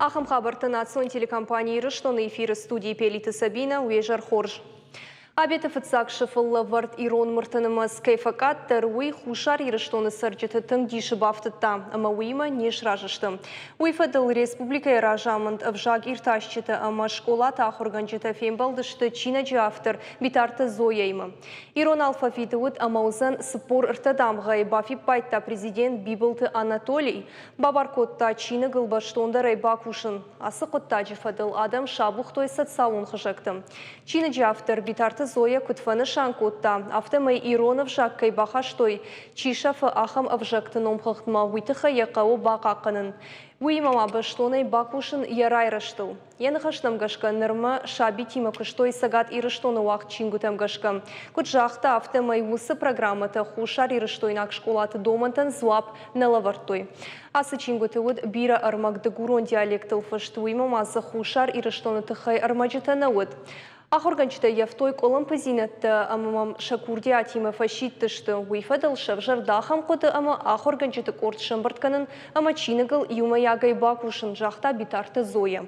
Ахӕм хабӕрттӕ национ телекомпани Ирыстоны эфиры студийы Пелиты Сабинӕ. Уе зӕр хорз. Абеты фыццаг сыфыл лӕвӕрд ирон мырты нымӕц кӕй фӕкъаддӕр, уый Хуссар Ирыстоны цӕрджыты тынг дисы бафтыдта ӕмӕ уыимӕ не сразы сты. Уый фӕдыл республикӕйы разамынд, ӕвзаг иртасджытӕ ӕмӕ скъолаты ахуыргӕнджытӕ фембӕлдысты чиныджы автор Битарты Зояимӕ. Ирон алфавиты уыд ӕмӕ уыдзӕн 43 дамгъӕйы, бафиппайдта президент Бибылты Анатолий. Бабар кодта чиныгыл бӕстондӕрӕй бакусын. Ацы хъуыддаджы фӕдыл адӕм сабухтой социалон хызӕгты. Чиныджы автор Битарты Зоя куыд фӕнысан кодта, афтӕмӕй ирон ӕвзаг кӕй бахастой, чи сӕфы, ахӕм ӕвзӕгты номхыгъдмӕ, уый тыххӕй йӕ хъӕуы бахъахъхъӕнын. Уыимӕ ма бӕстонӕй бакусын йӕ райрӕзтыл. Йӕ ныхӕстӕм гӕсгӕ, нырмӕ сабитимӕ куыстой Цӕгат Ирыстоны уагъд чингуытӕм гӕсгӕ. Куыд загъта, афтӕмӕй уыцы программӕтӕ хуссарирыстойнаг скъолаты домӕнтӕн дзуапп нӕ лӕвӕрдтой. Ацы чингуыты уыд бирӕ ӕрмӕг дыгурон диалектыл фыст, уыимӕ ма дзы Хуссар Ирыстоны тыххӕй ӕрмӕджытӕ нӕ уыд. Ахуыргӕнджытӕ ййӕфтой къуылымпыдзинӕдтӕ ӕмӕ мӕм сӕ курдиатимӕ фӕсидтысты. Уый фӕдыл сӕвзӕрд ахӕм хъуыды ӕмӕ ахуыргӕнджыты къорд сӕмбырд кӕнын ӕмӕ чиныгыл иумӕйагӕй бакусын, загъта Битарты Зоя.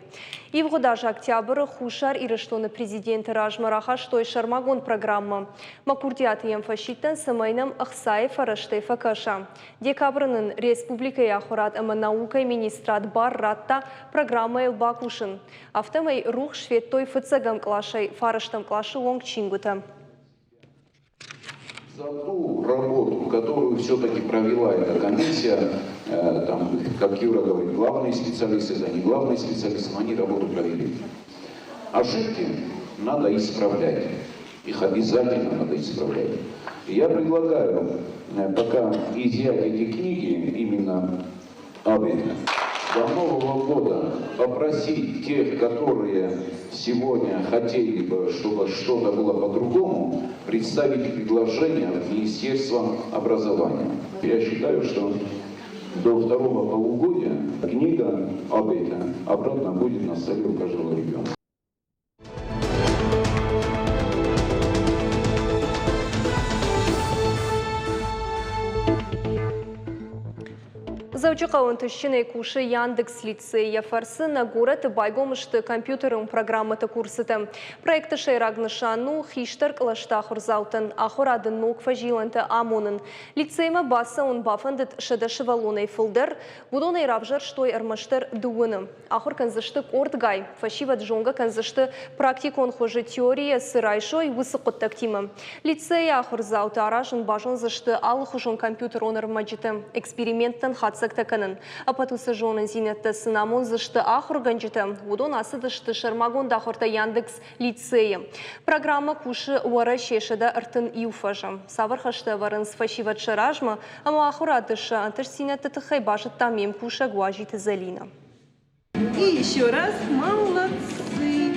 Ивгъуыд аз октябры Хуссар Ирыстоны президенты размӕ рахастой сӕрмагонд программӕ. Мӕ курдиаты йӕм фӕсидтӕн, цӕмӕй нӕм ӕхцайы фӕрӕзтӕй фӕкӕса. Декабры нын республикӕйы ахуырад ӕмӕ наукӕйы министрад бар радта программӕйыл бакусын. Афтӕмӕй рухс федтой фыццӕгӕм къласӕй фарӕстӕм къласы онг чингуытӕ. За ту работу, которую все-таки провела эта комиссия, там, как Юра говорит, главные специалисты, это не главные специалисты, но они работу провели. Ошибки надо исправлять. Их обязательно надо исправлять. Я предлагаю пока изъять эти книги именно Абеля. До Нового года попросить тех, которые сегодня хотели бы, чтобы что-то было по-другому, представить предложение в Министерство образования. Я считаю, что до второго полугодия книга Абеля обратно будет на столе у каждого ребенка. Дзӕуджыхъӕуы ӕнтыстджынӕй кусы Яндекс лицей. Йӕ фӕрцы нӕ горӕты байгом сты компьютерон программӕты курсытӕ. Проекты сӕйраг нысан у хистӕр кълӕсты ахуырдзаутӕн ахуырады ног фӕзилӕнтӕ амонын. Лицеймӕ бацӕуын бафӕндыд 100 сывӕллонӕй фылдӕр. Уыдонӕй равзӕрстой ӕрмӕстдӕр дыууыны. Ахуыр кӕндзысты къордгай, фӕсивӕд зонгӕ кӕндзысты практикон хуызы теорийӕ цы райсой, уыцы хъуыддӕгтимӕ. Лицейы ахуырдзаутӕ аразын базондзысты алыхуызон компьютерон ӕрмӕджытӕ, эксперименттӕн хатдзӕгтӕ кӕнын. Ӕппӕт уыцы зонындзинӕдтӕ сын амондзысты ахуыргӕнджытӕ. Уыдон ацыдысты сӕрмагонд ахуыртӕ Яндекс лицейы. Программӕ кусы Уӕрӕсе 131 фӕзы. Цавӕр хӕстӕ ӕвӕрынц фӕсивӕд сӕ размӕ ӕмӕ ахуырады сӕ ӕнтыстдзинӕдты тыххӕй базыдта ме мкусӕг Уазиты Зӕлинӕ. И еще раз молодцы!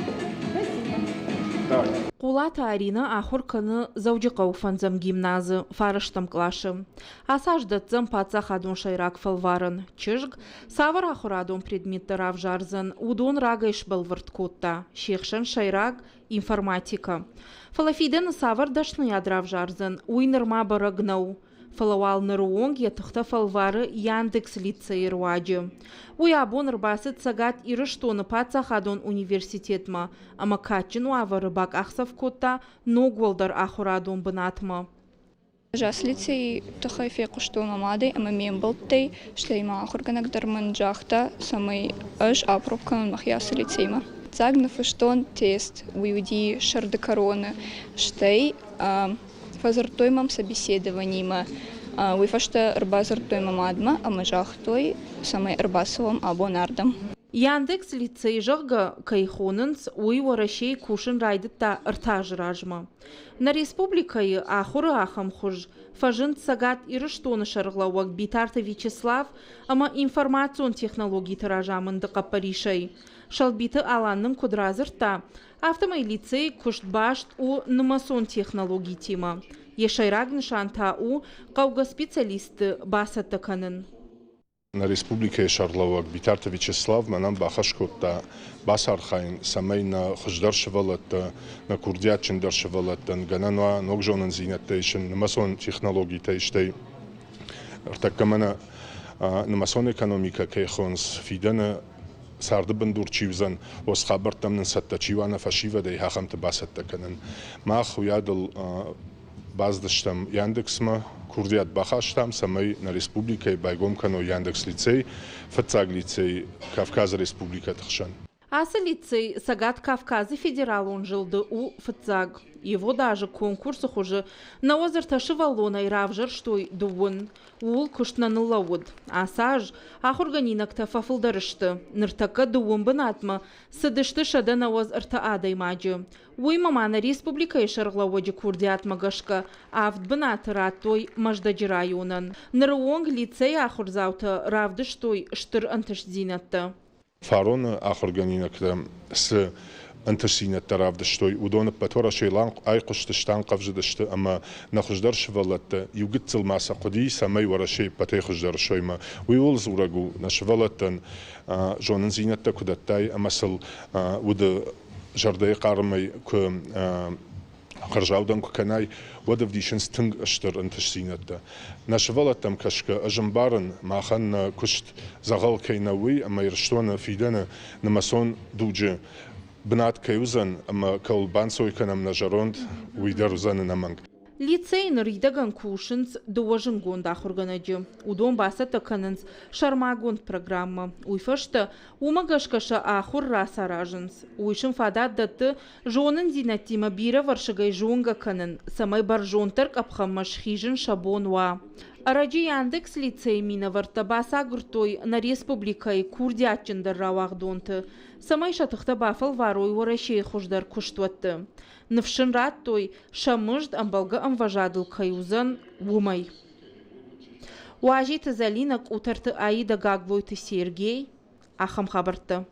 Спасибо. Хъулаты Аринӕ ахуыр кӕны Дзӕуджыхъӕуы фӕндзӕм гимназы фарӕстӕм къласы. Ацы аз дӕтдзӕн паддзахадон сӕйраг фӕлварӕн. Чызг цавӕр ахуырадон предметтӕ равзардзӕн, уыдон рагӕй сбӕлвырд кодта. Се хсӕн сӕйраг информатикӕ. Фӕлӕ фидӕны цавӕр дӕсныйад равзардзӕн, уый нырма бӕрӕг нӕу. Фӕлӕ уал ныры онг йӕ тыхтӕ фӕлвары Яндекс лицейы руаджы. Уый абон ӕрбацыд Цӕгат Ирыстоны паддзахадон университетмӕ ӕмӕ кадджын уавӕры бакъахдзӕф кодта ног уӕлдӕр ахуырадон бынатмӕ. Ӕз ацы лицейы тыххӕй фехъуыстон мӕ мадӕй ӕмӕ ме мбӕлттӕй, стӕй мӕ ахуыргӕнӕг дӕр мын загъта, цӕмӕй ӕз апроб кӕнон мӕхи ацы лицеймӕ. Фыццаг ныффыстон тест, уый уыди сӕрды кӕроны, стӕй фӕдзырдтой мӕм собеседованиемӕ. Уый фӕстӕ ӕрбадзырдтой мӕ мадмӕ ӕмӕ загътой, цӕмӕй ӕрбацӕуӕм абон ардӕм. Яндекс лицей, зӕгъгӕ, кӕй хонынц, уый Уӕрӕсейы кусын райдыдта ӕртӕ азы размӕ. Нӕ республикӕйы ахуыры ахӕм хуыз фӕзынд Цӕгат Ирыстоны сӕргълӕууӕг Битарты Вячеслав ӕмӕ информацион технологиты разамынды хъӕппӕрисӕй. Сӕлбиты Алан нын куыд радзырдта, афтӕмӕй лицейы куыст баст у нымӕцон технологитимӕ. Йӕ сӕйраг нысан та у хъӕугӕ специалистты бацӕттӕ кӕнын. Нӕ республикӕйы сӕргълӕууӕг Битарты Вячеслав мӕнӕн бахӕс кодта бацархайын, цӕмӕй нӕ хуыздӕр сывӕллӕттӕ, нӕ курдиатджындӕр сывӕллӕттӕн гӕнӕн уа ног зонындзинӕдтӕ исын, нымӕцон технологитӕ стӕй ӕртӕккӕ мӕнӕ нымӕцон экономикӕ кӕй хонынц, фидӕны царды бындур чи уыдзӕн, уыцы хабӕрттӕм нын цӕттӕ чи уа нӕ фӕсивӕдӕй, ахӕмты бацӕттӕ кӕнын. Мах уыйадыл бацыдыстӕм Яндексмӕ, курдиат бахастам, цӕмӕй нӕ республикӕйы байгом кӕной Яндекс лицей, фыццаг лицей Кавказы республикӕты хсӕн. Ацы лицей Цӕгат Кавказы федералон зылды у фыццаг. Ивгъуыд азы конкурсы хуызы нӕуӕдз ӕртӕ сывӕллонӕй равзӕрстой дыууын. Ууыл куыст нӕ ныллӕууыд. Ацы аз ахуыргӕнинӕгтӕ фӕфылдӕр сты. Ныртӕккӕ дыууын бынатмӕ цыдысты 193 адӕймаджы. Уыимӕ ма нӕ республикӕйы сӕргълӕууӕджы курдиатмӕ гӕсгӕ авд бынаты радтой Мӕздӕджы районӕн. Ныры онг лицейы ахуырдзаутӕ равдыстой стыр ӕнтыстдзинӕдтӕ. Фароны ахуыргӕнинӕгтӕ цы ӕнтыстдзинӕдтӕ равдыстой, уыдон ӕппӕт Уӕрӕсейыл айхъуыстысты, анхъӕвзыдысты ӕмӕ нӕ хуыздӕр сывӕллӕттӕ иу гыццыл ма сӕ хъуыди, цӕмӕй Уӕрӕсейы ӕппӕтӕй хуыздӕр суой. Уый ууыл дзурӕг у, нӕ сывӕллӕттӕн зонындзинӕдтӕ куы дӕттай ӕмӕ сыл уды зӕрдӕйы хъармӕй куы хӕрзаудӕн куы кӕнай, уӕд ӕвдисынц тынг стыр ӕнтыстдзинӕдтӕ. Нӕ сывӕллӕттӕм кӕсгӕ ӕз ӕмбарын, махӕн нӕ куыст дзӕгъӕл кӕй нӕу, уый ӕмӕ Ирыстоны фидӕны нымӕцон дуджы бынат кӕй уыдзӕн ӕмӕ кӕуыл банцой кӕнӕм нӕ зӕронд, уый дӕр уыдзӕн ӕнӕмӕнг. Лицейы ныридӕгӕн кусынц дыууӕ зындгонд ахуыргӕнӕджы. Уыдон бацӕттӕ кӕнынц сӕрмагонд программӕ. Уый фӕстӕ уымӕ гӕсгӕ сӕ ахуыр рацаразынц. Уый сын фадат дӕтты зонындзинӕдтимӕ бирӕвӕрсыгӕй зонгӕ кӕнын, цӕмӕй бӕрзонддӕр къӕпхӕнмӕ схизын сӕ бон уа. Ӕрӕджы Яндекс лицейы минӕвӕрттӕ бацагуырдтой нӕ республикӕйы курдиатджындӕр рауагъдонты, цӕмӕй сӕ тыхтӕ бафӕлварой Уӕрӕсейы хуыздӕр куыстуӕтты. Ныфс ын радтой, сӕ мызд ӕмбӕлгӕ ӕмвӕзадыл кӕй уыдзӕн, уымӕй. Уазиты Зӕлинӕ, Къутӕрты Аидӕ, Гаглойты Сергей. Ахӕм хабӕрттӕ.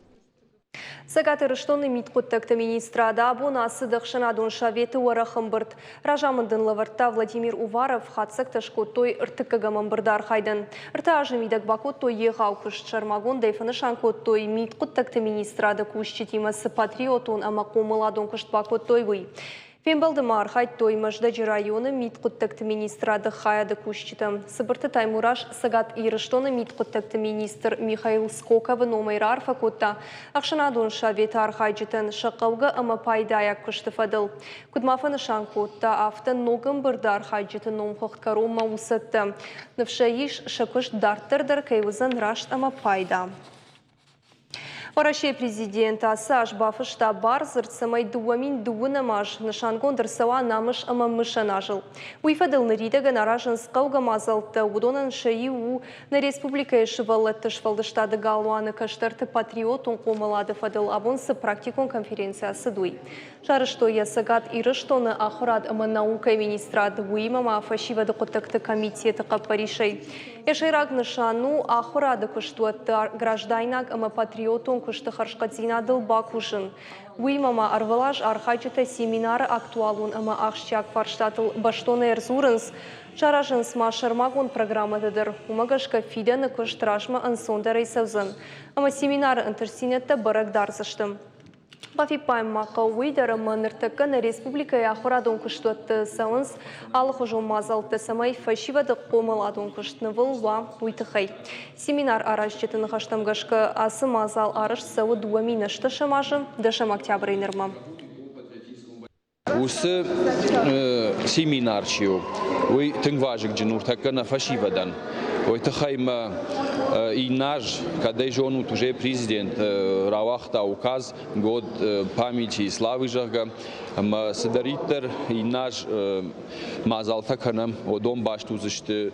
Цӕгат Ирыстоны мидхъуыддӕгты министрад абон ацыд ӕхсӕнадон советы уӕрӕх ӕмбырд. Разамынд ын лӕвӕрдта Владимир Уваров, хатдзӕгтӕ скодтой ӕртыккӕгӕм ӕмбырды архайдӕн. Ӕртӕ азы мидӕг бакодтой егъау куыст, сӕрмагондӕй фӕнысан кодтой, мидхъуыддӕгты министрады кусджытимӕ цы патриотон ӕмӕ хъомыладон куыст бакодтой, уый. Фембӕлды ма архайдтой Мӕздӕджы районы мидхъуыддӕгты министрады хайады кусджытӕ. Цыбырты Таймураз Цӕгат Ирыстоны мидхъуыддӕгты министр Михаил Скоковы номӕй раарфӕ кодта ӕхсӕнадон советы архайджытӕн сӕ хъӕугӕ ӕмӕ пайдайаг куысты фӕдыл. Куыд ма фӕнысан кодта, афтӕ ног ӕмбырды архайджыты номхыгъд кӕронмӕ у цӕттӕ. Ныфс ӕй ис, сӕ куыст дарддӕр дӕр кӕй уыдзӕн раст ӕмӕ пайда. Уӕрӕсейы президент ацы аз бафыста бардзырд, цӕмӕй 2009 аз нысангонд ӕрцӕуа намыс ӕмӕ мысӕн азыл. Уый фӕдыл ныридӕгӕн аразынц хъӕугӕ мадзӕлттӕ. Уыдонӕн сӕ иу у нӕ республикӕйы сывӕллӕтты сфӕлдыстады галуаны кӕстӕрты патриотон хъомылады фӕдыл абон цы практикон конференци ацыд, уый. Сарӕзтой йӕ Цӕгат Ирыстоны ахуырад ӕмӕ наукӕйы министрад, уыимӕ ма фӕсивӕды хъуыддӕгты комитеты хъӕппӕрисӕй. Йӕ сӕйраг нысан у ахуырады куыстуӕтты граждайнаг ӕмӕ патриотон куысты хӕрзхъӕддзинадыл бакусын. Уыимӕ ма ӕрвылаз архайджытӕ семинары актуалон ӕмӕ ахсджиаг фарстатыл бӕстонӕй ӕрдзурынц. Саразынц ма сӕрмагонд программӕтӕ дӕр. Уымӕ гӕсгӕ фидӕны куыст размӕ ӕнцондӕрӕй цӕудзӕн. Ӕмӕ семинары ӕнтыстдзинӕдтӕ бӕрӕг дардзысты. Бафиппайын ма хъӕуы уый дӕр, ӕмӕ ныртӕккӕ нӕ республикӕйы ахуырадон куыстуӕтты цӕуынц алыхуызон мадзӕлттӕ, цӕмӕй фӕсивӕды хъомыладон куыст нывыл уа, уый тыххӕй. Семинар аразджыты ныхӕстӕм гӕсгӕ, ацы мадзал арӕзт цӕуы 2008 азы дӕсӕм октябрӕй нырмӕ. Уыцы семинар чи у, уый тынг вазыгджын у тӕккӕ нӕ фӕсивӕдӕн. Уый тыххӕй мӕ иннӕ аз, кӕд ӕй зонут, уже президент рауагъта указ «Год памяти и славы», зӕгъгӕ, ӕмӕ цыдӕриддӕр иннӕ аз мадзалтӕ кӕнӕм, уыдон баст уыдзысты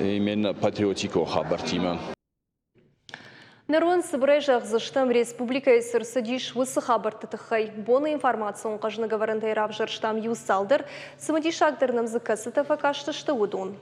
именно патриотикон хабӕрттимӕ. Ныр уын цыбырӕй зӕгъдзыстӕм, республикӕйы цы рцыдис, уыцы хабӕртты тыххӕй. Боны информацион хъӕзныгӕвӕрӕнтӕй равзӕрстам иу цалдӕр, цымыдисагдӕр нӕм дзы кӕцытӕ фӕкастысты, уыдон.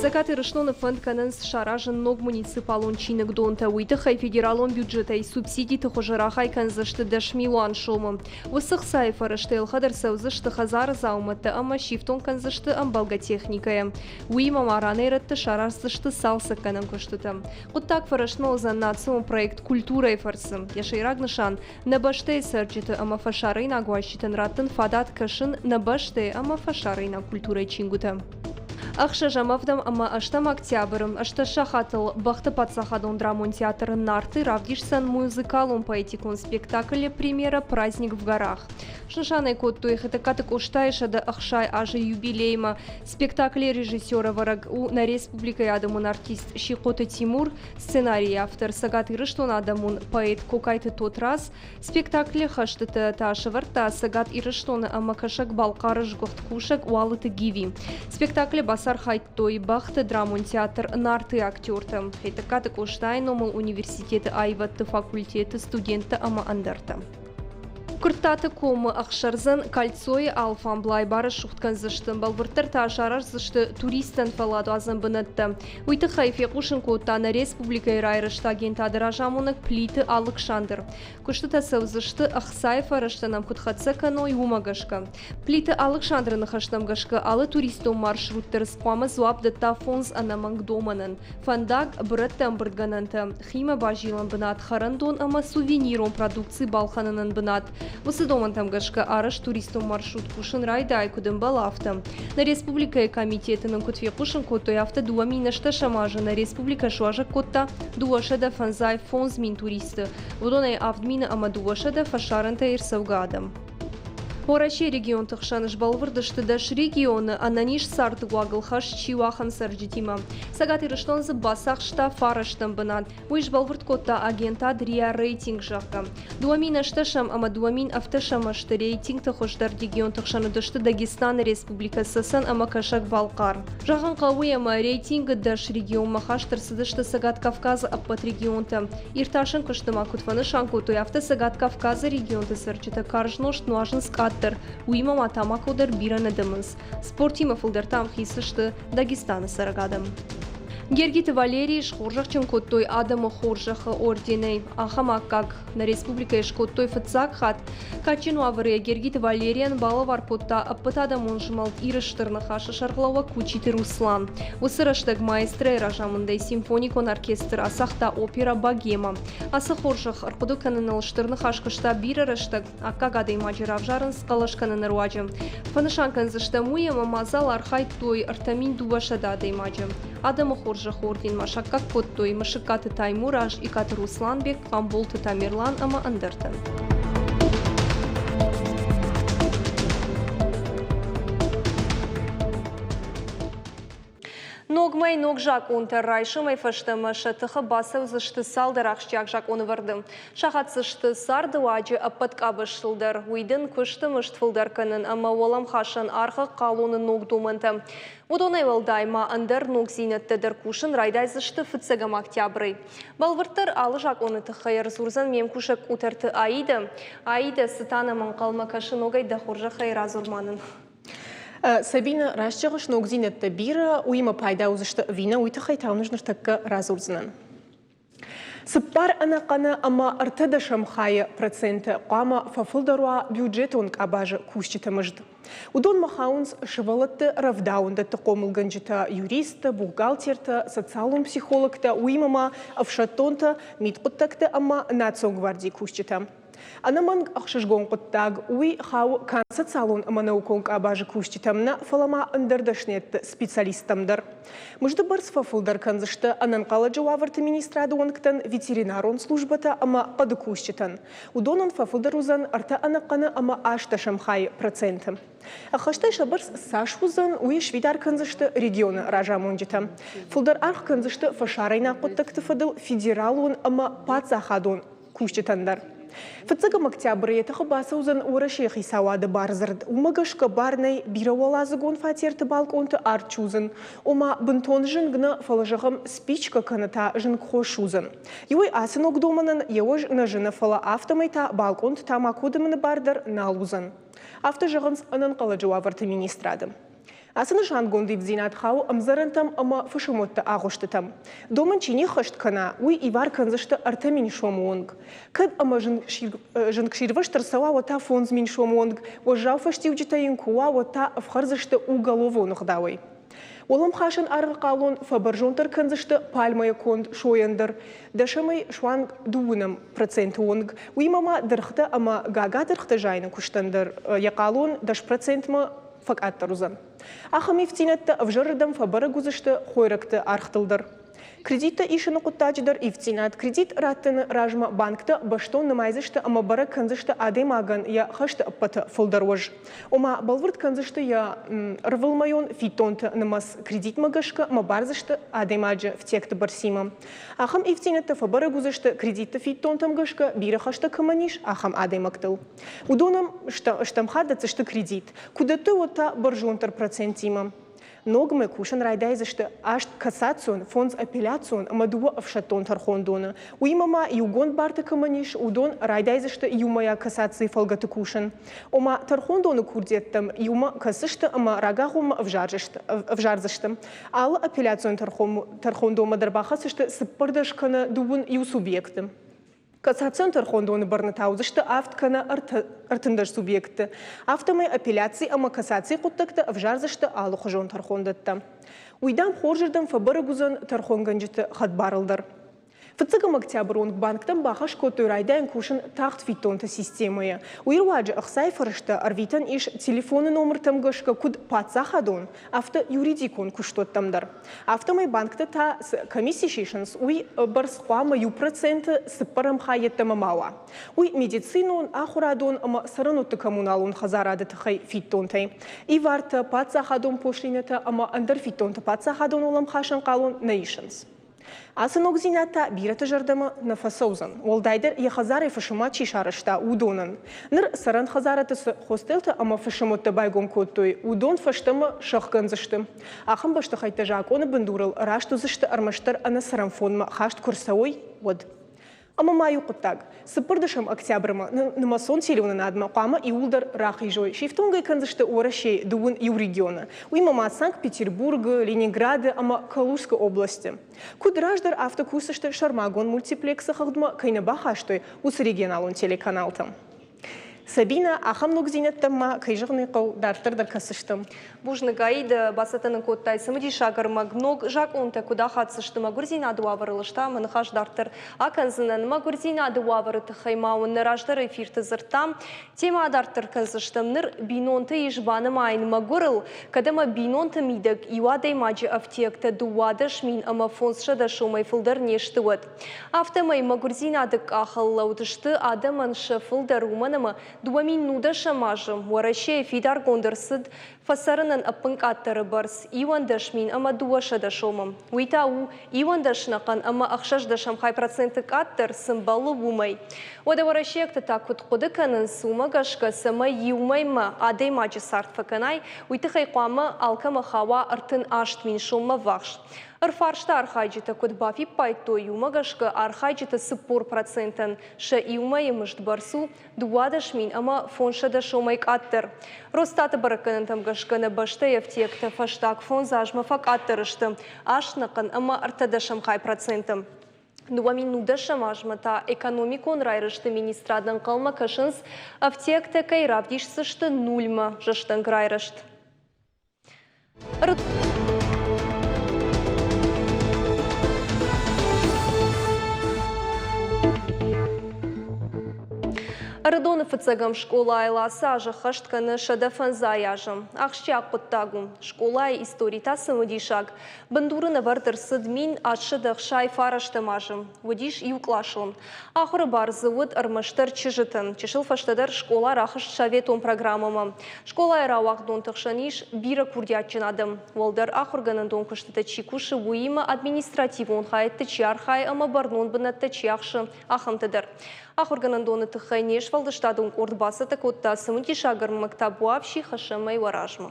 Цӕгат Ирыстоны фӕнд кӕнынц саразын ног муниципалон чиныгдонтӕ. Уый тыххӕй федералон бюджетӕй субсидиты хуызы рахай кӕндзысты 10 милуан сомы. Уыцы хцайы фӕрӕзтӕ ӕлхӕд ӕрцӕудзысты хӕдзары дзаумӕттӕ ӕмӕ сифтонг кӕндзысты ӕмбӕлгӕ техникӕйӕ. Уыимӕ ма ранӕй-рӕтты сараздзысты цалцӕггӕнӕн куыстытӕ. Хъуыддаг фӕрӕстмӕ уыдзӕн национ проект «Культурӕйы» фӕрцы. Йӕ сӕйраг нысан – нӕ бӕстӕйы цӕрджыты ӕмӕ фӕсарӕйнаг уазджытӕн раттын фадат кӕсын нӕ бӕстӕйы ӕмӕ фӕсарӕйнаг культурӕйы чингуытӕ. Ӕхсӕзӕм, ӕвдӕм ӕмӕ ӕстӕм октябры 18 сахатыл Бӕхты паддзахадон драмон театры Нарты равдисдзӕн музыкалон-поэтикон спектаклы премьерӕ «Праздник в горах». Снысан ӕй кодтой Хетӕгкаты Къостайы 160 азы юбилеймӕ. Спектаклы режиссер-ӕвӕрӕг у нӕ республикӕйы адӕмон артист Сихъоты Тимур, сценарийы автор Цӕгат Ирыстоны адӕмон поэт Кокайты Тотрадз, Спектаклы хӕстытӕ та сӕвӕрдта Цӕгат Ирыстоны ӕмӕ Кӕсӕг-Балхъары сгуыхт кусӕг Уалыты Гиви. Спектаклы бацархайдтой бӕхты драмон театр «Нарты» актертӕ, Хетӕгкаты Къостайы номыл университеты аивӕдты факультеты студенттӕ ӕмӕ ӕндӕртӕ. Куырттаты комы ӕхсӕрдзӕн Кольцойы алфамблай барӕсугъд кӕндзысты, бӕлвырддӕр та сараздзысты туристтӕн фӕлладуадзӕн бынӕттӕ. Уый тыххӕй фехъусын кодта нӕ республикӕйы райрӕзты агентады разамонӕг Плиты Алыксандр. Куыстытӕ цӕудзысты, ӕхцайы фӕрӕзтӕ нӕм куыд хӕццӕ кӕной, уымӕ гӕсгӕ. Плиты Алыксандры ныхӕстӕм гӕсгӕ, алы туристон маршрут дӕр хъуамӕ дзуапп дӕтта фондз ӕнӕмӕнг домӕнӕн – фӕндаг, бырӕтты ӕмбырдгӕнӕнтӕ, химӕ базилӕн бынат, хӕрӕндон ӕмӕ сувенирон продукци балхӕнынӕн бынат. Уыцы домӕнтӕм гӕсгӕ арӕзт туристон маршрут кусын райдайы, куыд ӕмбӕлы, афтӕ. Нӕ республикӕйы комитеты нын куыд фехъусын кодтой, афтӕ 2008 азы нӕ республикӕ суазӕг кодта 255 мин туристы, уыдонӕй 7 мины ӕмӕ 200 фӕсарӕнтӕй ӕрцӕугӕ адӕм. Уӕрӕсейы регионты хсӕн сбӕлвырд сты 10 регионы ӕнӕниз цардыуагыл хӕст чи у, ахӕм цӕрджытимӕ. Цӕгат Ирыстон дзы бацахста фарӕстӕм бынат. Уый сбӕлвырд кодта агентад РИА Рейтинг, зӕгъгӕ. 2008 ӕмӕ 2007 азты рейтингты хуыздӕр регионты хсӕн уыдысты Дагестаны Республикӕ, Цӕцӕн ӕмӕ Кӕсӕг-Балхъар. Зӕгъын хъӕуы, ӕмӕ рейтингы 10 регионмӕ хаст ӕрцыдысты Цӕгат Кавказы ӕппӕт регионтӕ. Иртасӕн куысты ма куыд фӕнысан кодтой, афтӕ Цӕгат Кавказы регионты цӕрджытӕ карз нозт нуазынц къаддӕр, уыимӕ ма тамако дӕр бирӕ нӕ дымынц. Спортимӕ фылдӕр та ӕмхиц сты Дагестаны цӕрӕг адӕм. Гергиты Валерийы схорзӕхджын кодтой адӕмы хорзӕхы орденӕй. Ахӕм аккаг нӕ республикӕйы скодтой фыццаг хатт. Кадджын уавӕры Гергиты Валерийӕн балӕвар кодта ӕппӕтадӕмон змӕлд Иры Стыр Ныхасы сӕргълӕууӕг Кучиты Руслан. Уыцы рӕстӕг маэстройы разамындӕй симфоникон оркестр ацагъта оперӕ «Богема». Ацы хорзӕх ӕрхъуыды кӕныныл Стыр Ныхас куыста бирӕ рӕстӕг, аккаг адӕймаджы равзарынц хъӕлӕс кӕныны руаджы. Фӕнысан кӕндзыстӕм уый, ӕмӕ мадзал архайдтой 3200 адӕймаджы. Адӕмы хорзӕх орденмӕ саккаг кодтой Мысыккаты Таймураз, Икъаты Русланбег, Хъамболты Тамерлан ӕмӕ ӕндӕртӕ. Ног мӕй ног закъонтӕ райсомӕй фӕстӕмӕ сӕ тыхы бацӕудзысты цалдӕр ахсджиаг закъонӕвӕрды. Сахатдзысты цардыуаджы ӕппӕт къабӕзтыл дӕр. Уый дын куысты мызд фылдӕр кӕнын ӕмӕ уӕлӕмхасӕн аргъы хъалоны ног домӕнтӕ. Уыдонӕй уӕлдай ма ӕндӕр ногдзинӕдтӕ дӕр кусын райдайдзысты фыццӕгӕм октябрӕй. Бӕлвырддӕр алы закъоны тыххӕй ӕрдзурдзӕн ме мкусӕг Къутӕрты Аидӕ. Аидӕ, цы та нӕм ӕнхъӕлмӕ кӕсы ногӕй дӕ хорзӕхӕй радзур-ма нын. Сабина, раст зӕгъыс, ногдзинӕдтӕ бирӕ, уыимӕ пайда уыдзысты ӕви нӕ, уый тыххӕй та уын ӕз ныртӕккӕ радзурдзынӕн. Цыппар ӕнӕхъӕны ӕмӕ ӕртӕдӕсӕм хайы проценты хъуамӕ фӕфылдӕр уа бюджетон къабазы кусджыты мызд. Уыдонмӕ хауынц сывӕллӕтты рӕвдауӕндӕтты хъомылгӕнджытӕ, юристтӕ, бухгалтертӕ, социалон психологтӕ, уыимӕ ма ӕфсӕддонтӕ, мидхъуыддӕгты ӕмӕ национ гвардийы кусджытӕ. Ӕнӕмӕнг ӕхсызгон хъуыддаг уый хауы канд социалон ӕмӕ наукон къабазы кусджытӕм нӕ, фӕлӕ ма ӕндӕр дӕсныйӕдты специалисттӕм дӕр. Мызды бӕрц фӕфылдӕр кӕндзысты ӕнӕнхъӕлӕджы уавӕрты министрады уӕнгтӕн, ветеринарон службӕтӕ ӕмӕ хъӕды кусджытӕн. Уыдонӕн фӕфылдӕр уыдзӕн ӕртӕ ӕнӕхъӕны ӕмӕ ӕстдӕсӕм хайы проценты. Ӕххӕстӕй сӕ бӕрц цас уыдзӕн, уый сфидар кӕндзысты регионы разамонджытӕ. Фылдӕр аргъ кӕндзысты фӕсарӕйнаг хъуыддӕгты фӕдыл федералон ӕмӕ паддзахадон кусджытӕн дӕр. Фыццӕгӕм октябры йӕ тыхы бацӕудзӕн Уӕрӕсейы хицауады бардзырд. Уымӕ гӕсгӕ бар нӕй бирӕуӕладзыгон фатерты балкъонты арт судзын. Ома, бынтон зынг нӕ, фӕлӕ зӕгъӕм, спичкӕ кӕнӕ та зынгхос судзын. Иуӕй ацы ног домӕнӕн йӕ уӕз нӕ зыны, фӕлӕ афтӕмӕй та балкъонты тамако дымыны бар дӕр нал уыдзӕн. Афтӕ зӕгъынц ӕнӕнхъӕлӕджы уавӕрты министрады. Ацы нысангонд ивддзинад хауы ӕмдзӕрӕнтӕм ӕмӕ фысымуӕтты агъуыстытӕм. Домӕн чи не ххӕст кӕна, уый ивар кӕндзысты 3000 сомы онг. Кӕд ӕмӕ зынгсирвӕзт ӕрцӕуа, уӕд та 5000 сомы онг, уӕззау фӕстиуджытӕ йын куы уа, уӕд та ӕфхӕрдзысты уголовон ӕгъдауӕй. Уӕлӕмхасӕн аргъы хъалон фӕбӕрзонддӕр кӕндзысты пальмӕйӕ конд сойӕн дӕр, дӕсӕмӕй суанг дыууынӕм проценты онг. Уыимӕ ма дыргътӕ ӕмӕ гагадыргътӕ зайыны куыстӕн дӕр йӕ хъалон 10 процентмӕ. фӕкъаддӕр уыдзӕн. Ахӕм ивддзинӕдтӕ ӕвзӕрырдӕм фӕбӕрӕг уыдзысты хойрӕгты ӕргътыл дӕр. Кредиттӕ исыны хъуыддаджы дӕр ивддзинад кредит раттыны размӕ банктӕ бӕстон нымайдзысты ӕмӕ бӕрӕг кӕндзысты адӕймагӕн йӕ хӕсты ӕппӕты фылдӕр уӕз. Ома, бӕлвырд кӕндзысты йӕ ӕрвылмӕйон фиддонты нымӕц кредитмӕ гӕсгӕ ӕмӕ бардзысты адӕймаджы ӕфтиӕгты бӕрцимӕ. Ахӕм ивддзинӕдтӕ фӕбӕрӕг уыдзысты кредитты фиддонтӕм гӕсгӕ бирӕ хӕстӕ кӕмӕн ис, ахӕм адӕймӕгтыл. Уыдонӕн стӕм хатт дӕтдзысты кредит, куы дӕттой, уӕд та бӕрзонддӕр процентимӕ. Ногмӕ кусын райдайдзысты аст кассацион, фондз апелляцион ӕмӕ дыууӕ ӕфсӕддон тӕрхондоны. Уыимӕ ма иугонд барты кӕмӕн ис, уыдон райдайдзысты иумӕйаг кассацийы фӕлгӕты кусын. Ома, тӕрхондоны курдиӕттӕм иумӕ кӕсдзысты ӕмӕ рагагъоммӕ ӕвзардзысты. Алы апелляцион тӕрхондонмӕ дӕр бахӕсдзысты 14 кӕнӕ дыууын иу субъекты. Кассацион тӕрхондоны бӕрны та уыдзысты авд кӕнӕ 13 субъекты. Афтӕмӕй апелляци ӕмӕ кассацийы хъуыддӕгтӕ ӕвзардзысты алыхуызон тӕрхондӕттӕ. Уый, дам, хорзырдӕм фӕбӕрӕг уыдзӕн тӕрхонгӕнджыты хӕдбарыл дӕр. Фыццӕгӕм октябры онг банктӕм бахӕс кодтой райдайын кусын тагъд фиддонты системӕйы. Уый руаджы ӕхцайы фӕрӕзтӕ ӕрвитӕн ис телефоны номыртӕм гӕсгӕ куыд паддзахадон, афтӕ юридикон куыстуӕттӕм дӕр. Афтӕмӕй банктӕ та цы комисси сисынц, уый бӕрц хъуамӕ 1% цыппӕрӕм хай йеддӕмӕ ма уа. Уый медицинон, ахуырадон ӕмӕ цӕрӕнуӕтты коммуналон хӕдзарады тыххӕй фиддонтӕй. Ивартӕ, паддзахадон пошлинӕтӕ ӕмӕ ӕндӕр фиддонтӕ паддзахадон уӕлӕмхасӕн хъалон нӕ исынц. Ацы ногдзинад та бирӕты зӕрдӕмӕ нӕ фӕцӕудзӕн, уӕлдайдӕр йӕ хӕдзарӕй фысымуат чи сарӕзта, уыдонӕн. Ныр цӕрӕн хӕдзарӕдты цы хостелтӕ ӕмӕ фысымуӕттӕ байгом кодтой, уыдон фӕстӕмӕ сӕхгӕндзысты. Ахӕм бӕстыхӕйттӕ закъоны бындурыл раст уыдзысты ӕрмӕстдӕр ӕнӕцӕрӕн фонмӕ хаст куы рцӕуой, уӕд. Ӕмӕ ма иу хъуыддаг. Цыппӕрдӕсӕм октябрмӕ нымӕцон телеуынынадмӕ хъуамӕ иууылдӕр рахизой, сифтонгӕй кӕндзысты Уӕрӕсейы дыууын иу регионы. Уыимӕ ма Санкт-Петербургы, Ленинграды ӕмӕ Калужскы областы. Куыд раздӕр, афтӕ кусдзысты сӕрмагонд мультиплексы хыгъдмӕ кӕй нӕ бахастой, уыцы регионалон телеканалтӕм. Сабинӕ, ахӕм ногдзинӕдтӕм ма, кӕй зӕгъын ӕй хъӕуы, дарддӕр дӕр кӕсдзыстӕм. Бузныг, Аидӕ, бацӕттӕ нын кодтай цымыдисаг ӕрмӕг. Ног закъонтӕ куыд ахаддзысты мӕгуырдзинады уавӕрыл, ӕз та мӕ ныхас дарддӕр акӕндзынӕн. Мӕгуырдзинады уавӕры тыххӕй ма уын нӕ раздӕры эфирты дзырдтам. Темӕ адарддӕр кӕндзыстӕм. Ныр бинонты ис банымайын мӕгуырыл, кӕд ӕмӕ бинонты мидӕг иу адӕймаджы ӕфтиӕгтӕ 12 500 сомӕй фылдӕр не сты, уӕд. Афтӕмӕй мӕгуырдзинады къахыл лӕуд сты адӕмӕн сӕ фылдӕр, уымӕн ӕмӕ 2019 азы Уӕрӕсейы фидаргонд ӕрцыд фӕцӕрынӕн ӕппынкъаддӕры бӕрц 11 200 сомы. Уый та у 11 нӕхъӕн ӕмӕ ӕхсӕздӕсӕм хай проценты къаддӕр, цы мбӕлы, уымӕй. Уӕдӕ уӕрӕсейӕгтӕ та куыд хъуыды кӕнынц, уымӕ гӕсгӕ, цӕмӕй иу мӕймӕ адӕймаджы цард фӕкӕнай, уый тыххӕй хъуамӕ алкӕмӕ хауа 38 мин соммӕ ввахс. Ӕрфарсты архайджытӕ куыд бафиппайдтой, уымӕ гӕсгӕ архайджыты 40 процентӕн сӕ иумӕйы мызд бӕрц у 12 500 сомӕй къаддӕр. Росстаты бӕрӕггӕнӕнтӕм гӕсгӕ нӕ бӕстӕйы ӕфтиӕгтӕ фӕстаг фондз азмӕ фӕкъаддӕр сты аст нӕхъӕн ӕмӕ ӕртӕдӕсӕм хай проценты. 2019 азмӕ та экономикон райрӕзты министрад ӕнхъӕлмӕ кӕсынц, ӕфтиӕгтӕ кӕй равдисдзысты нулмӕ зӕстӕнг райрӕзт. Ӕрыдоны фыццӕгӕм скъолайыл ацы аз ӕххӕст кӕны 105 азы. Ахсджиаг хъуыддаг у. Скъолайы истори та цымыдисаг. Бындур ын ӕвӕрд ӕрцыд 1869 азы. Уыдис иукъласон. Ахуыры бар дзы уыд ӕрмӕстдӕр чызджытӕн. Чысыл фӕстӕдӕр скъола рахызт советон программӕмӕ. Скъолайы рауагъдонты хсӕн ис бирӕ курдиатджын адӕм. Уӕлдӕр ахуыргӕнӕндон куыстытӕ чи кусы, уыимӕ административон хайӕдты чи архайы ӕмӕ бӕрнон бынӕттӕ чи ахсы, ахӕмтӕ дӕр. Ахуыргӕнӕндоны тыххӕй не сфӕлдыстадон къорд бацӕттӕ кодта цымыдисаг ӕрмӕг табуафси хӕссӕмӕй уӕ размӕ.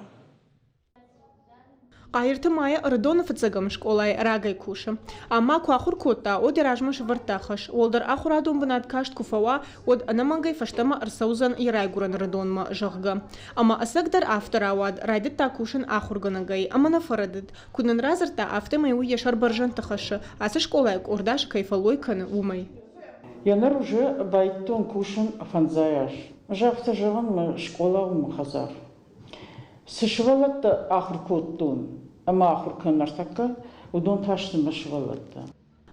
Хъайырты Майӕ Ӕрыдоны фыццӕгӕм скъолайы рагӕй кусы. Ам ма куы ахуыр кодта, уӕд йӕ размӕ сӕвӕрдта хӕс, уӕлдӕр ахуырадон бынат каст куы фӕуа, уӕд ӕнӕмӕнгӕй фӕстӕмӕ ӕрцӕудзӕн йӕ райгуырӕн Ӕрыдонмӕ, зӕгъгӕ. Ӕмӕ ӕцӕгдӕр афтӕ рауад, райдыдта кусын ахуыргӕнӕгӕй ӕмӕ нӕ фӕрӕдыд. Куыд нын радзырдта, афтӕмӕй уый йӕ сӕр бӕрзӕндты хӕссы, ацы скъолайы къорд азы кӕй фӕллой кӕны, уымӕй. Еныр уже байдтон кусын фӕндзай аз. Ӕз афтӕ зӕгъын, мӕ скъола у мӕ хӕдзар. Цы сывӕллӕттӕ ахуыр кодтон ӕмӕ ахуыр кӕнын ныртӕккӕ, уыдон та сты мӕ сывӕллӕттӕ.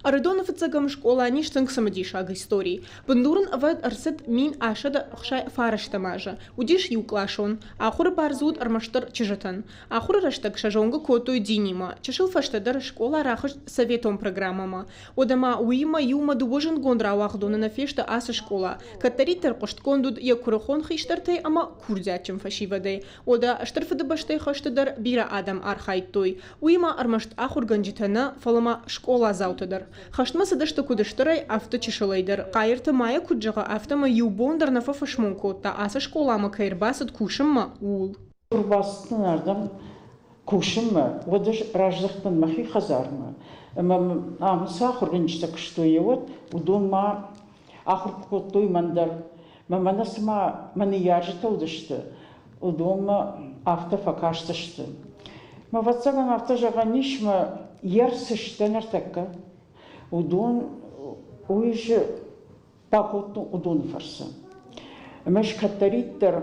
Ӕрыдоны фыццӕгӕм скъолайӕн ис тынг цымыдисаг истори. Бындур ын ӕвӕрд ӕрцыд 1169 азы. Уыдис иукъласон. Ахуыры бар дзы уыд ӕрмӕстдӕр чызджытӕн. Ахуыры рӕстӕг сӕ зонгӕ кодтой динимӕ. Чысыл фӕстӕдӕр скъола рахызт советон программӕмӕ. Уӕдӕ ма уыимӕ иумӕ дыууӕ зындгонд рауагъдоны нӕ фесты ацы скъола. Кӕддӕриддӕр хъуыстгонд уыд йӕ куырыхон хистӕртӕй ӕмӕ курдиатджын фӕсивӕдӕй. Уӕдӕ Стыр Фыдыбӕстӕйы хӕсты дӕр бирӕ адӕм архайдтой. Уыимӕ ӕрмӕст ахуыргӕнджытӕ нӕ, фӕлӕ ма скъоладзаутӕ дӕр. Хӕстмӕ цыдысты куыд стырӕй, афтӕ чысылӕй дӕр. Хъайырты Майя куыд зӕгъы, афтӕмӕй иу бон дӕр нӕ фӕфӕсмон кодта, ацы скъоламӕ кӕй ӕрбацыд кусынмӕ, ууыл. Ӕрбацыдтӕн ардӕм кусынмӕ, уӕд ӕз раздӕхтӕн мӕхи хӕдзармӕ. Ӕмӕ ам цы ахуыргӕнджытӕ куыстой, уӕд уыдон ма ахуыр кодтой мӕн дӕр. Мӕ мӕнӕ цыма мӕ ныййарджытӕ уыдысты, уыдонмӕ афтӕ фӕкастысты. Мӕ ӕвӕццӕгӕн, афтӕ зӕгъӕн ис, мӕ йе рцысты ныртӕккӕ. Уыдон уый бакодтон уыдоны фӕрцы. Ӕмӕ ӕз кӕддӕриддӕр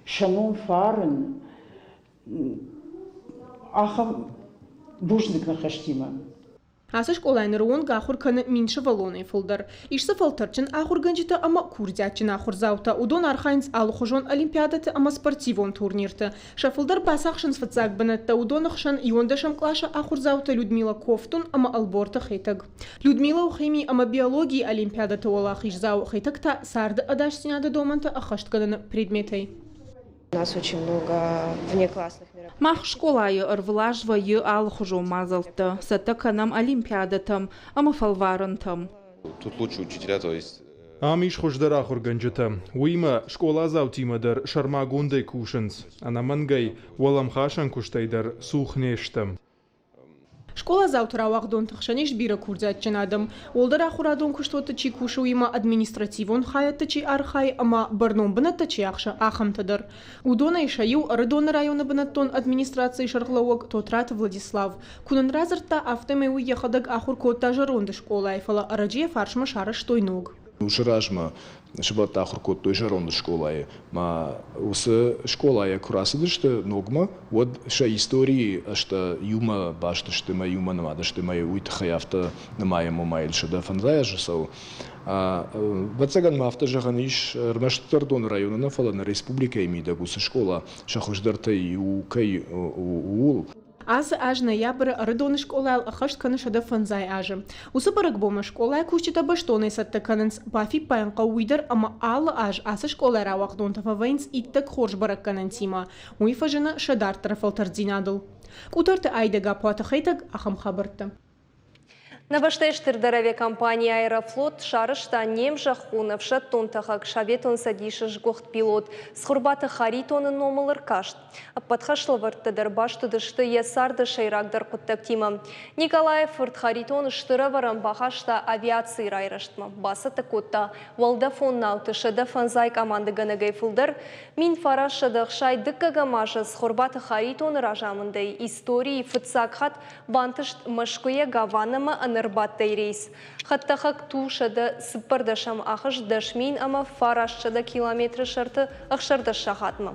сӕ ном фӕарын ахӕм бузныг ныхӕстимӕ. Ацы скъолайы ныры онг ахуыр кӕны 1000 сывӕллонӕй фылдӕр. Ис дзы фӕлтӕрдджын ахуыргӕнджытӕ ӕмӕ курдиатджын ахуырдзаутӕ. Уыдон архайынц алыхуызон олимпиадӕты ӕмӕ спортивон турнирты. Сӕ фылдӕр бацахсынц фыццаг бынӕттӕ, уыдоны хсӕн иуӕндӕсӕм къласы ахуырдзаутӕ Людмила Ковтун ӕмӕ Ӕлборты Хетӕг. Людмила у хими ӕмӕ биологийы олимпиадӕты уӕлахиздзау, Хетӕг та царды ӕдасдзинады домӕнтӕ ӕххӕстгӕныны предметӕй. У нас очень много внеклассных мероприятий. Мах скъолайы ӕрвылаз вӕййы алыхуызон мадзӕлттӕ, цӕттӕ кӕнӕм олимпиадӕтӕм ӕмӕ фӕлварӕнтӕм. Тут лучше учителя, то есть Ам ис хуыздӕр ахуыргӕнджытӕ. Уыимӕ скъоладзаутимӕ дӕр сӕрмагондӕй кусынц. Ӕнӕмӕнгӕй, уӕлӕмхасӕн куыстӕй дӕр цух не стӕм. Скъоладзауты рауагъдонты хсӕн ис бирӕ курдиатджын адӕм. Уӕлдӕр ахуырадон куыстуӕтты чи кусы, уыимӕ административон хайӕдты чи архайы ӕмӕ бӕрнон бынӕттӕ чи ахсы, ахӕмтӕ дӕр. Уыдонӕй сӕ иу Ӕрыдоны районы бынӕттон администрацийы сӕргълӕууӕг Тотраты Владислав. Куы нын радзырдта, афтӕмӕй уый йӕхӕдӕг ахуыр кодта зӕронд скъолайы, фӕлӕ ӕрӕджы йӕ фарсмӕ сарӕзтой ног. Уыцы размӕ сывӕллӕттӕ ахуыр кодтой зӕронд скъолайы. Ма уыцы скъолайӕ куы рацыдысты ногмӕ, уӕд сӕ историйы ӕзтӕ иумӕ баст сты ӕмӕ иумӕ нымад сты ӕмӕ уый тыххӕй афтӕ нымайӕм, ома йыл 150 азы цӕуы. Ӕвӕццӕгӕн ма афтӕ зӕгъӕн ис, ӕрмӕстдӕр Доны районы нӕ, фӕлӕ нӕ республикӕйы мидӕг уыцы скъола сӕ хуыздӕртӕй иу кӕй у, ууыл. Ацы аз ноябры Ӕрыдоны скъолайыл ӕххӕст кӕны 105 азы. Уыцы бӕрӕгбонмӕ скъолайы кусджытӕ бӕстонӕй цӕттӕ кӕнынц. Бафиппайын хъӕуы уый дӕр, ӕмӕ алы аз ацы скъолайы рауагъдонтӕ фӕвӕййынц иттӕг хорз бӕрӕггӕнӕнтимӕ. Уый фӕзыны сӕ дарддӕры фӕлтӕрддзинадыл. Къутӕрты Айдӕг Апуаты Хетӕг ахӕм хабӕрттӕ. Нӕ бӕстӕйы стырдӕр авиакомпани «Аэрофлот» сарӕзта не мзӕххон ӕфсӕддон тӕхӕг Советон Цӕдисы сгуыхт пилот Цхуырбаты Харитоны номыл ӕркаст. Ӕппӕт хӕслӕвӕрдтӕ дӕр баст уыдысты йӕ царды сӕйрагдӕр хъуыддӕгтимӕ. Николайы фырт Харитон стыр ӕвӕрӕн бахаста авиацийы райрӕзтмӕ. Бацӕттӕ кодта уӕлдӕфон науты 150 къамандыгӕнӕгӕй фылдӕр. 1962 азы Цхуырбаты Харитоны разамындӕй историйы фыццаг хатт Бантыст Мӕскуыйӕ Гаванӕмӕ ӕнӕрбадтӕй рейс. Хӕдтӕхӕг Ту-114 ахызт 10 900 километры сӕрты 16 сахатмӕ.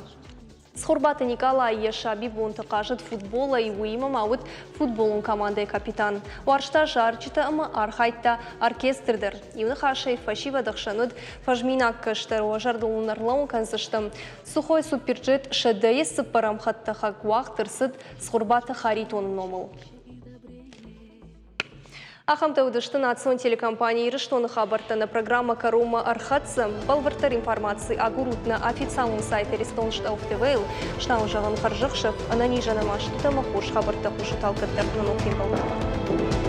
Цхуырбаты Никъала йӕ сабибонты хъазыд футболӕй, уыимӕ ма уыд футболон командӕйы капитан. Уарзта зарджытӕ ӕмӕ архайдта оркестры дӕр. Иу ныхасӕй, фӕсивӕды хсӕн уыд фӕзминаг кӕстӕр. Уӕ зӕрдыл уын ӕрлӕууын кӕндзыстӕм. Сухой Суперджет сӕдӕйы цыппӕрӕм хӕдтӕхӕг уагъд ӕрцыд Цхуырбаты Харитоны номыл. Ахӕмтӕ уыдысты национ телекомпани Ирыстоны хабӕрттӕ нӕ программӕ кӕронмӕ ӕрхӕццӕ. Бӕлвырддӕр информаци агурут нӕ официалон сайт Аристон Штауф ТВ-йыл. Стауын зӕгъын хӕрзӕхсӕв, ӕнӕнизӕн ӕмӕ стут ӕмӕ хорз хабӕрттӕ хъусут алкӕддӕр нӕ ног фембӕлдмӕ.